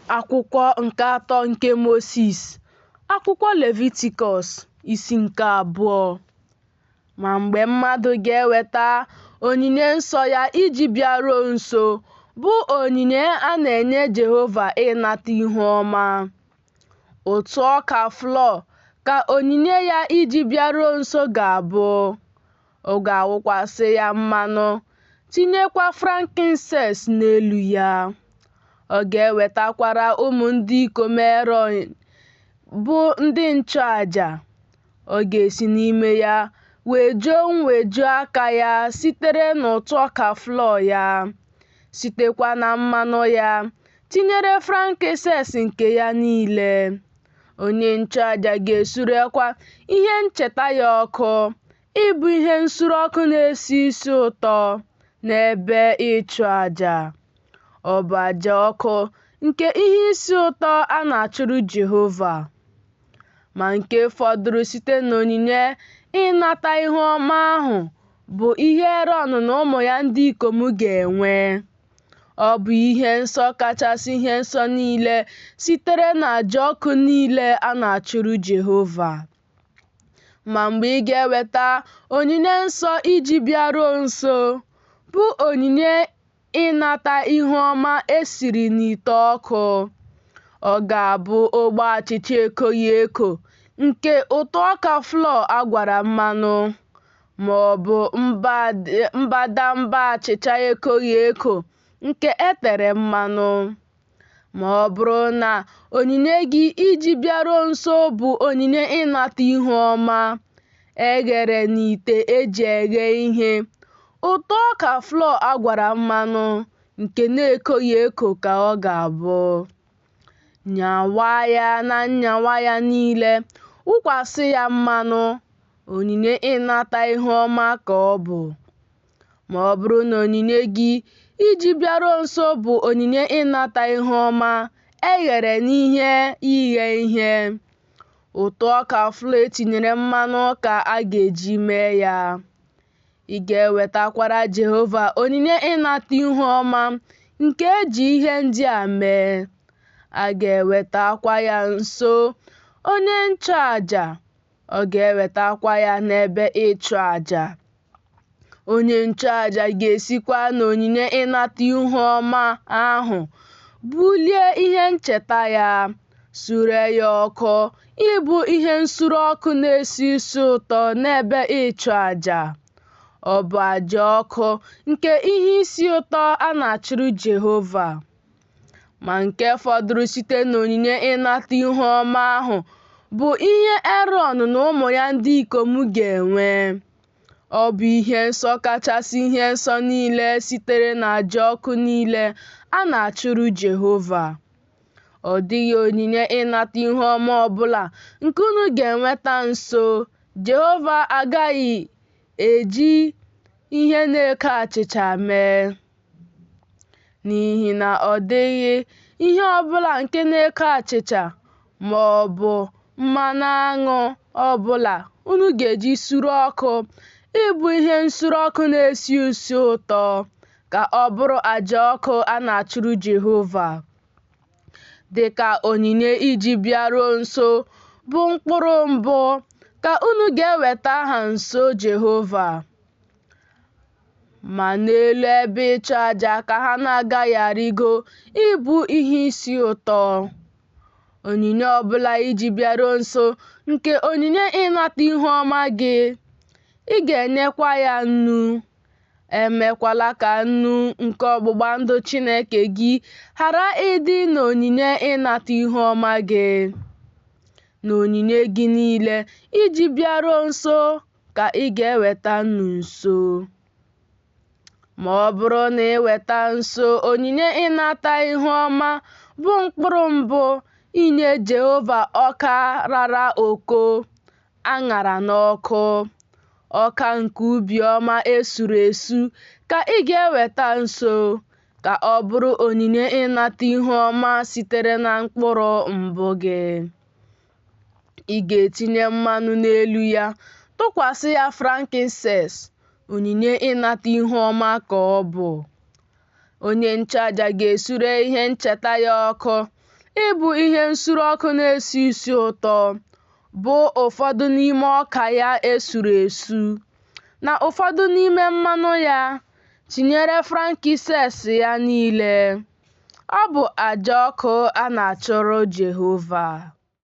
Akwụkwọ nke atọ nke Mosis, akwụkwọ Levitikọs, isi nke abụọ. Ma mgbe mmadụ ga-eweta onyinye nsọ ya iji bịaruo nso, bụ onyinye a na-enye Jehova ịnata ihu ọma, ụtụ ọka flọ ka onyinye ya iji bịaruo nso ga-abụ. Ọ ga-awụkwasị ya mmanụ, tinyekwa frankinses n'elu ya. Ọ ga-ewetakwara ụmụ ndị ikom Erọn bụ ndị nchụaja. Ọ ga-esi n'ime ya wejuo nweju aka ya sitere n'ụtụ ọka flọ ya, sitekwa na mmanụ ya, tinyere frankinses nke ya niile. Onye nchụaja ga-esurekwa ihe ncheta ya ọkụ, ịbụ ihe nsure ọkụ na-esi isi ụtọ n'ebe ịchụ aja. Ọ bụ aja ọkụ nke ihe isi ụtọ a na-achụrụ Jehova. Ma nke fọdụrụ site n'onyinye ịnata ihu ọma ahụ bụ ihe Erọn na ụmụ ya ndị ikom ga-enwe. Ọ bụ ihe nsọ kachasị ihe nsọ niile sitere n'aja ọkụ niile a na-achụrụ Jehova. Ma mgbe ị ga-eweta onyinye nsọ iji bịaruo nso, bụ onyinye ịnata ihu ọma e siri n'ite ọkụ, ọ ga-abụ ogbe achịcha ekoghị eko nke ụtụ ọka flọ a gwara mmanụ, ma ọ bụ mbadamba achịcha ekoghị eko nke e tere mmanụ. Ma ọ bụrụ na onyinye gị iji bịaruo nso bụ onyinye ịnata ihu ọma e ghere n'ite e ji eghe ihe, ụtụ ọka flọ a gwara mmanụ nke na-ekoghị eko ka ọ ga-abụ. Nyawaa ya na nyawa ya niile, wụkwasị ya mmanụ, onyinye ịnata ihu ọma ka ọ bụ. Ma ọ bụrụ na onyinye gị iji bịaruo nso bụ onyinye ịnata ihu ọma e ghere n'ihe ighe ihe, ụtụ ọka flọ e tinyere mmanụ ka a ga-eji mee ya. Ị ga-ewetakwara Jehova onyinye ịnata ihu ọma nke e ji ihe ndị a mee. A ga-ewetakwa ya nso onye nchụaja, ọ ga-ewetakwa ya n'ebe ịchụ aja. Onye nchụaja ga-esikwa n'onyinye ịnata ihu ọma ahụ bulie ihe ncheta ya, sure ya ọkụ ịbụ ihe nsure ọkụ na-esi isi ụtọ n'ebe ịchụ aja. Ọ bụ aja ọkụ nke ihe isi ụtọ a na-achụrụ Jehova. Ma nke fọdụrụ site n'onyinye ịnata ihu ọma ahụ bụ ihe Erọn na ụmụ ya ndị ikom ga-enwe. Ọ bụ ihe nsọ kachasị ihe nsọ niile sitere n'aja ọkụ niile a na-achụrụ Jehova. Ọ dịghị onyinye ịnata ihu ọma ọbụla nke unu ga-eweta nso Jehova agaghị eji ihe na-eko achịcha mee. N'ihi na ọ dịghị ihe ọbụla nke na-eko achịcha ma ọ bụ mmanụ aṅụ ọbụla unu ga-eji sure ọkụ ịbụ ihe nsure ọkụ na-esi isi ụtọ ka ọ bụrụ aja ọkụ a na-achụrụ Jehova. Dị ka onyinye iji bịaruo nso bụ mkpụrụ mbụ ka unu ga-eweta ha nso Jehova. Ma n'elu ebe ịchụ aja ka ha na-agaghị arịgo ịbụ ihe isi ụtọ. Onyinye ọbụla iji bịaruo nso nke onyinye ịnata ihu ọma gị, ị ga-enyekwa ya nnu. Emekwala ka nnu nke ọgbụgba ndụ Chineke gị ghara ịdị n'onyinye ịnata ihu ọma gị. N'onyinye gị niile iji bịaruo nso ka ị ga-eweta nnu nso. Ma ọ bụrụ na ị weta nso onyinye ịnata ihu ọma bụ mkpụrụ mbụ inye Jehova ọka rara oko a ṅara n'ọkụ, ọka nke ubi ọma e suru esu ka ị ga-eweta nso ka ọ bụrụ onyinye ịnata ihu ọma sitere na mkpụrụ mbụ gị. Ị ga-etinye mmanụ n'elu ya, tụkwasị ya frankinses, onyinye ịnata ihu ọma ka ọ bụ. Onye nchụaja ga-esure ihe ncheta ya ọkụ ịbụ ihe nsure ọkụ na-esi isi ụtọ, bụ ụfọdụ n'ime ọka ya e suru esu na ụfọdụ n'ime mmanụ ya, tinyere frankinses ya niile. Ọ bụ aja ọkụ a na-achụrụ Jehova.